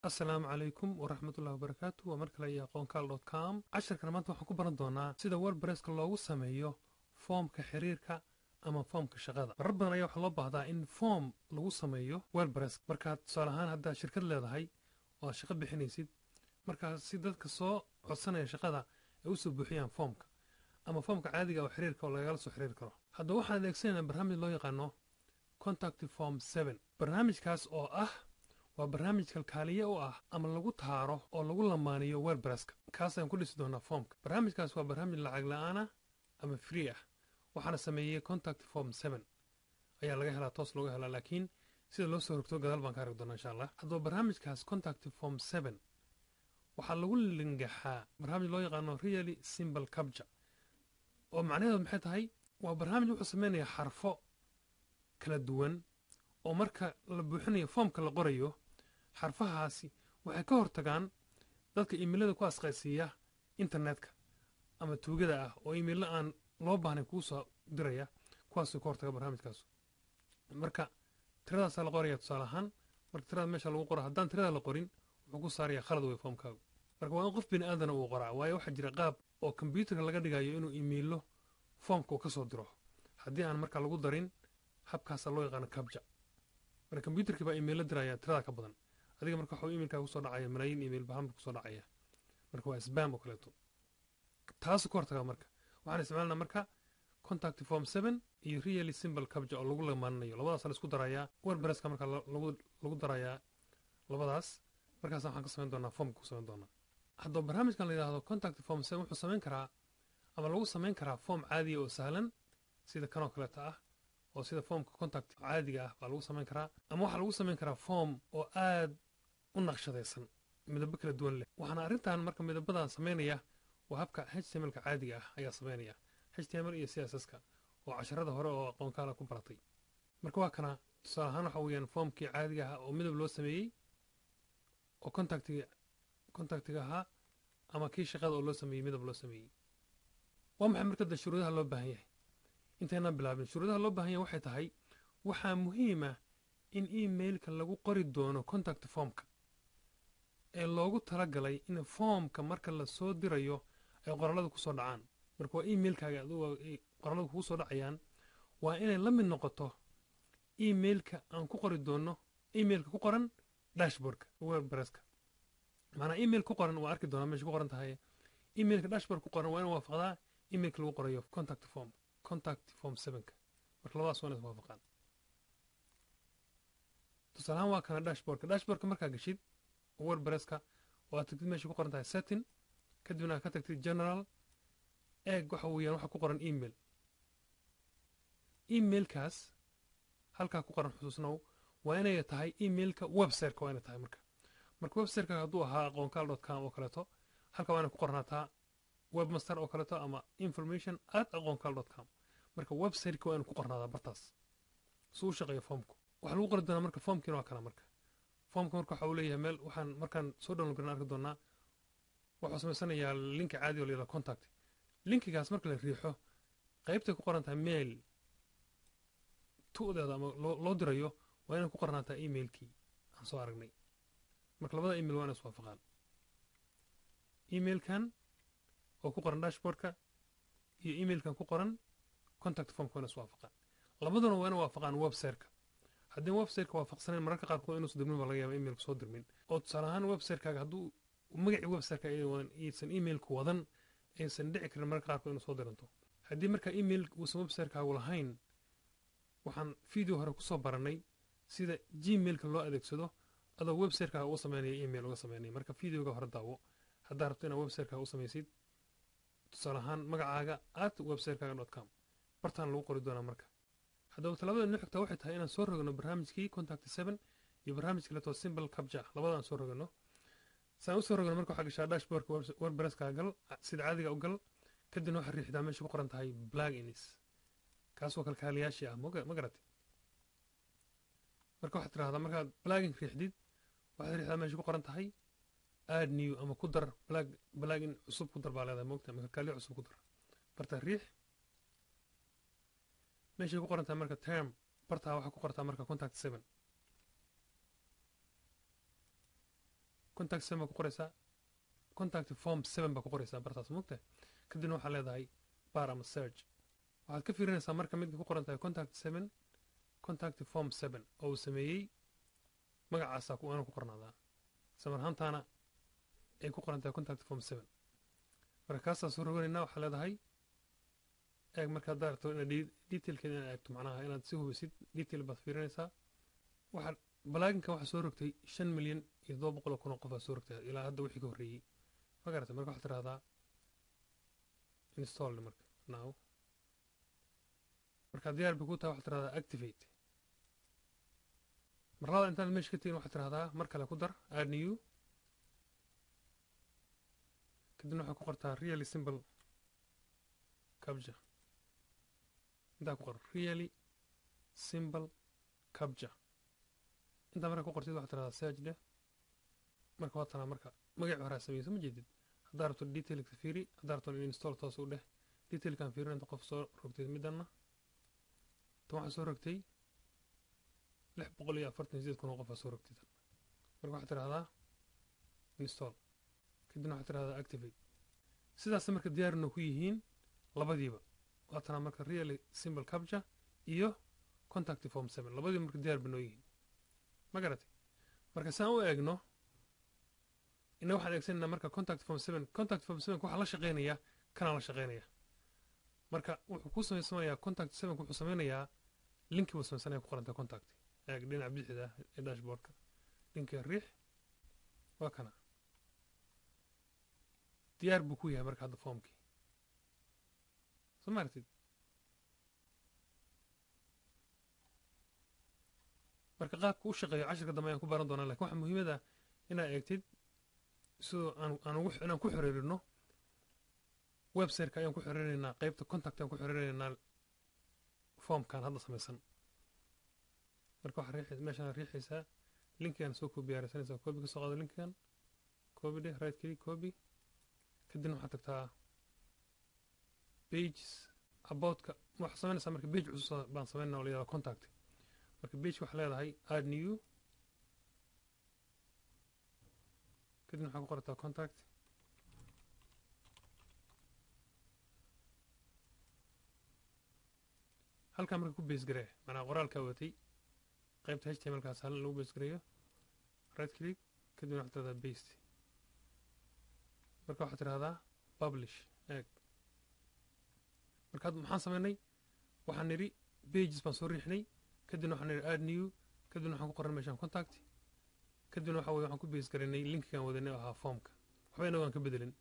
Asalaamu calaykum waraxmatullahi wabarakaatu. Waa mar kale iyo Aqoonkaal.com. Casharkan maanta waxaan ku baran doonaa sida WordPresska loogu sameeyo foomka xiriirka ama foomka shaqada. Marar badan ayaa waxaa loo baahdaa in foom lagu sameeyo WordPress. Markaad tusaale ahaan haddaad shirkad leedahay oo aad shaqo bixinaysid, markaa si dadka soo codsanaya shaqada ay usoo buuxiyaan foomka ama foomka caadiga oo xiriirka oo lagala soo xiriiri karo. Haddaba waxaan adeegsanaynaa barnaamij loo yaqaano Contact Form 7. Barnaamijkaas oo ah waa barnaamij kalkaaliye u ah ama lagu taaro oo lagu lamaaniyo WordPresska. Kaas ayaan ku dhisi doonaa foomka. Barnaamijkaas waa barnaamij lacag la-aan ah ama free ah, waxaana sameeyey Contact Form 7 ayaa laga helaa, toos looga helaa, laakiin sida loo soo rogto gadaal baan ka argi doonaa, insha Allah. Haddaba barnaamijkaas Contact Form 7 waxaa lagu lingaxaa barnaamij loo yaqaano Really Simple Captcha, oo macnaheedu maxay tahay? Waa barnaamij wuxuu sameynayaa xarfo kala duwan oo marka la buuxinayo foomka la qorayo, xarfahaasi waxay ka hortagaan dadka iimailada ku asqaysiiya internetka ama tuugada ah oo iimailo aan loo baahnayn kuu soo diraya. Kuwaasuu ka hortaga barnaamijkaas. Marka tiradaasaa la qoraya. Tusaale ahaan, marka tirada meesha lagu qoro, haddaan tirada la qorin, wuxuu ku saaraya khalad wey foomkaagu. Marka waa in qof bini aadana uu qoraa, waayo waxaa jira qaab oo kombyuutarka laga dhigayo inuu iimailo foomka uu ka soo diro haddii aan marka lagu darin habkaasa loo yaqaano captcha. Marka kombyuutarkii baa iimaylo diraya tirada ka badan adiga. Marka waxuu imailkaa kusoo dhacaya malaayiin email baa hamar kusoo dhacaya. Marka waa spam oo kaleeto, taasu ka hortaga. Marka waxaan isticmaalnaa marka Contact Form 7 iyo Really Simple Captcha oo lagu lamaaninayo. Labadaas la isku darayaa WordPresska. Marka lagu darayaa labadaas, markaas waxaan ka samayn doonaa foomka ku samayn doonaa. Haddaba barnaamijkan la yidhaahdo Contact Form 7 wuxuu samayn karaa ama lagu samayn karaa foom caadiya oo sahlan sida kanoo kaleeta ah, oo sida foomka contact caadiga ah baa lagu samayn karaa, ama waxaa lagu samayn karaa foom oo aad u naqshadaysan, midabo kala duwan leh. Waxaana arrintan marka midabadan samaynaya waa habka HTML-ka caadiga ah ayaa samaynaya, HTML iyo CSS-ka oo casharada hore oo Aqoonkaala ku baratay. Marka waa kana. Tusaale ahaan waxa weeyaan foomkii caadiga ahaa oo midab loo sameeyey oo contactiga ahaa, ama kii shaqada oo loo sameeyey, midab loo sameeyey. Waa maxay marka de shuruudaha loo baahan yahay? Intaynaan bilaabin, shuruudaha loo baahan yahay waxay tahay: waxaa muhiima in emailka lagu qori doono contact formka ee loogu talagalay in foomka marka la soo dirayo ay qorallada ku soo dhacaan. Marka waa emailkaaga adugu ay qorallada kugu soo dhacayaan waa inay la mid noqoto emailka aan ku qori doono, emailka ku qoran dashboardka WordPresska. Macnaa email ku qoran waa arki doonaa meesha ku qoran tahay. Emailka dashboard ku qoran waa in waafaqdaa emailka lagu qorayo contact form, Contact Form 7-ka. Marka labadaas waa in iswaafaqaan. Tusaale ahaan waa kana dashboardka. Dashboardka markaa gashid WordPresska oo aad tagtid meesha ku qoran tahay Setting, kadibna aad ka tagtid General, eeg, waxa weeyaan waxa ku qoran email. Emailkaas halkaa ku qoran, xusuusnow, waa inay tahay emailka websiteka. Waa inay tahay marka websiteka hadduu ahaa aqoonkaal.com oo kaleeto, halka waa inay ku qornaataa webmaster oo kaleeto ama information@aqoonkaal.com. Marka websiteka waa inuu ku qornaadaa bartaas si u shaqeeyo foomku. Waxaa lagu qori doonaa marka foomkiina waa kana. Marka foomka marka waxa uu leeyahay meel waxaan markaan soo download garan arki doonaa. Wuxuu samaysanayaa linka caadi oo la yidhahdo contact. Linkigaas marka la riixo, qaybtay ku qoran tahay mail tu'deeda ama loo dirayo waa inay ku qornaataa emailkii aan soo aragnay. Marka labada email waa inay iswaafaqaan, emailkan oo ku qoran dashboardka iyo emailkan ku qoran contact formka waa inay iswaafaqaan. Labaduna waa inay waafaqaan websiteka. Haddii websiteka waafaqsanayn, mararka qaarkood inuusan dirmin baa laga yaaba, emailka soo dirmin. Oo tusaale ahaan websitekaaga hadduu magacii websiteka aysan emailku wadan, aysan dhici karin mararka qaarkood inuu soo diranto. Haddii marka email uusan websitekaagu lahayn, waxaan video hore kusoo baranay sida Gmailka loo adeegsado adoo websitekaaga u sameynaya email uga sameynaya. Marka videoga hore daawo haddaa rabto inaad websitekaaga u samaysid, tusaale ahaan magacaaga@websitekaaga.com bartaan lagu qori doonaa. Marka haddaba talaabada noo xigtaa waxay tahay inaan soo rogno barnaamijkii Contact 7 iyo barnaamij kaleeto Simple Captcha. Labada aan soo rogno. Saan usoo rogno, marka waxaa gashaa dashboardka WordPresska, gal sida caadiga u gal, kadibna waxaad riixdaa meesha ku qoran tahay Plugins. Kaasoo kalkaaliyaashii ah, ma garatay? Marka waxaad tirahdaa, markaad plugin riixdid, waxaad riixdaa meesha ku qoran tahay Add New ama ku dar plugin cusub ku dar baa leedahay, moogta, ama kalkaaliyo cusub ku dar. Bartaa riix meeshay ku qoran tahay marka Term. Bartaa waxaa ku qortaa marka Contact 7. Contact 7 baa ku qoraysaa, contact form 7 baa ku qoraysaa bartaas, mugtahay? Kadibna waxaa leedahay bar ama search. Waxaad ka fiirinaysaa marka midka ku qoran tahay contact 7, contact form 7 oo uu sameeyey magacaasaa waana ku qornaadaa, samar ahaantaana ay ku qoran tahay contact form 7. Marka kaasaa soo roganaynaa. Waxaa leedahay eeg, marka haddaad rabto inaad detailkeeda inaad eegto, macnaha inaad si hubisid detail baad fiirinaysaa. Waxaa pluginka waxaa soo rogtay 5,700,000 oo qof aa soo rogtay ilaa hadda wixii ka horreeyey, ma garatay? Marka waxaad tidhahdaa install marka now. Marka diyaar bay ku tahay, waxaad tidhahdaa activate. Marlada intaad meesha ka tegin, waxaad tidhahdaa mar kale ku dar add new. Kadibna waxaad ku qortaa really simple captcha. Intaa ku qor really simple captcha. Intaa markaa ku qortid, waxaad tidhahdaa search dheh. Marka waa tanaa. Marka magacii horaa sameyso, ma jeedid? Haddaa rabto detailka fiiri, haddaa rabto install toos u dheh. Detailkan fiirin inta qof soo rogtay midanna. Tan waxaa soo rogtay 648,000 oo qof aa soo rogtay tan. Marka waxaad tidhahdaa install, kadibna waxaad tidhahdaa activate. Sidaas marka diyaarna ku yihiin labadiiba. Waa tanaa marka really simple captcha iyo contact form 7, labadiiba marka diyaar ba noo yihiin, ma garatay? Marka saan u eegno, inna waxaan eegsanaynaa marka contact form 7. Contact form 7 waxaa la shaqeynaya kanaa la shaqeynaya. Marka wuxuu ku samaysanayaa contact 7, wuxuu sameynayaa linki buu sameysanaya ku qoranta contact. Eeg dhinaca bidixda ee dashboardka, linkiga riix, waa kana, diyaar buu ku yahay. Marka hadda foomkii soo ma aragtid? Marka qaabka u shaqeeyo cashirka dambe ayaan ku baran doonaa, lakin waxaa muhiimada inaad eegtid sidoo aan aan ugu inaan ku xiriirino website-ka. Ayaan ku xiriirinaynaa qaybta contact, ayaan ku xiriirinaynaa foomkan hadda samaysan. Marka waxaa riix meeshaan riixaysaa linkigan, soo copy yaraysanaysaa, copy ka soo qaado linkigan, copy dheh, right click, copy. Kadibna waxaad tagtaa pages aboutka. Waxaad samaynaysaa marka page cusub baan samaynaa oo la yihahdo contact. Marka page waxaa leedahay add new, kadibna waxaa ku qorataa contact. Halkaa marka ku paste garee, macnaa qoraalkaa watay qaybta HTML kaas hal lagu paste gareeyo. Right click, kadibna waxaad tirahdaa paste. Marka waxaad tirahdaa publish. Eeg, marka hadda maxaan samaynay? Waxaan nidhi pages baan soo riixnay, kadibna waxaan nidhi add new, kadibna waxaan ku qoran meeshaan contact, kadibna waxa weye waxaan ku paste garaynay linkigan wadanay oo ahaa formka. Waxba inagu aan ka bedelin.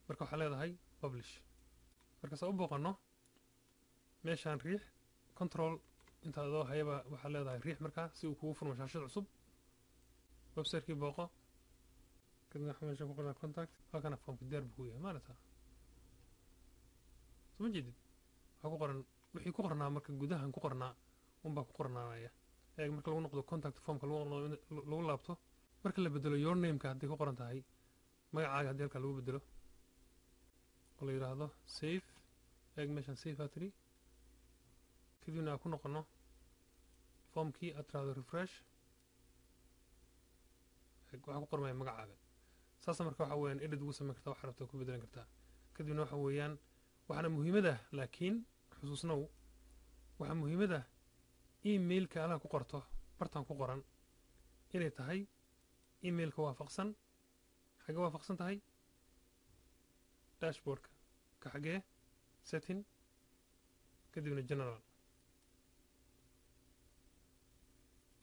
Marka waxaa leedahay publish. Marka saa u booqanno, meeshaan riix control inta adoo hayaba, waxaa leedahay riix markaa si uu kugu furmo shaashad cusub. Website-kii booqo, kadibna waxaa meesha ku qoran contact. Halkana formka diyaar buu ku yahay, maarata? Soo ma jeedid? Waxaa ku qoran wixii ku qornaa marka gudahan ku qornaa unbaa ku qornaanaya. Eeg, marka lagu noqdo contact formka, lagu laabto, marka la bedelo your nameka hadday ku qoran tahay magacaaga, haddii halkaa lagu bedelo oo la yidhaahdo save, eeg meeshaan save aa tiri, kadibna aan ku noqono formkii, aad tiraahdo refresh, eeg waxaa ku qormaya magacaaga. Saasa marka waxa weeyaan edit ugu samayn kartaa, waxa rabta ku bedelan kartaa. Kadibna waxa weeyaan waxaana muhiimada, laakiin xusuusnow, waxaa muhiimada emailka alaha ku qorto bartan ku qoran inay tahay emailka waafaqsan. Xagee waafaqsan tahay? Dashboardka ka xagee? Setting, kadibna general,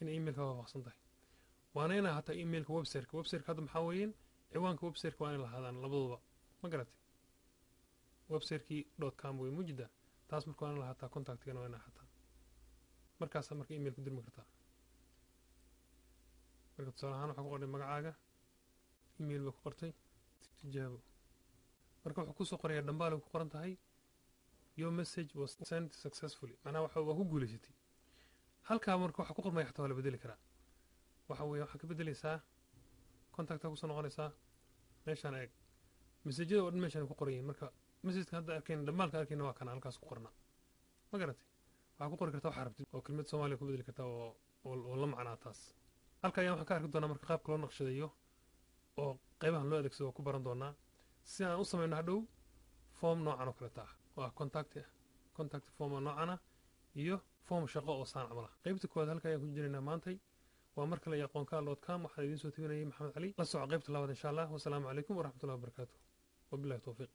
inay emailka waafaqsan tahay. Waana inaa hataa emailka websiteka. Websiteka hadda maxaa weeyeen? Ciwaanka websiteka waa inay lahaadaan labaduba, ma garatay? Websitekii .com wey mujida taas. Marka waa ina lahaataa contactigana, waa ina ahaataa. Markaasaa marka email ku dirmi kartaa. Marka tusaale ahaan waxaa ku qortay magacaaga, email baa ku qortay tijaabo. Marka wuxuu kusoo qorayaa dhambaal ay ku qoran tahay "Your message was sent successfully", macnaha waxa waa ku guulaysatay. Halkaa marka waxa ku qormaya xataa waa la bedeli karaa. Waxa weeye waxaa ka bedelaysaa contacta, kusoo noqonaysaa meeshaan. Eeg, messajyada oo dhan meeshaan ku qoran yihiin. Marka messageka hadda arkayna, dhambaalka arkayna, waa kana halkaas ku qorna, ma garatay? Waxaa ku qori kartaa waxaa rabtid oo kelmad Soomaaliya ku bedeli kartaa oo la macnaa taas. Halka ayaan waxaan ka arki doonaa marka qaabka loo naqshadeeyo oo qaybahan loo adeegsado waa ku baran doonaa, si aan u samayno hadhow form noocan oo kaleta ah, oo ah contact ah, contact form oo noocan ah iyo form shaqo oo saan camal ah. Qaybta koowaad halka ayaan ku jiraynaa maantay. Waa mar kale iyo aqoonkaal.com. Waxaan idiin soo tebinayay Maxamed Cali. La soco qaybta labaad, insha Allah. Wasalaamu calaykum waraxmatullahi wabarakaatu, wabillahi towfiiq.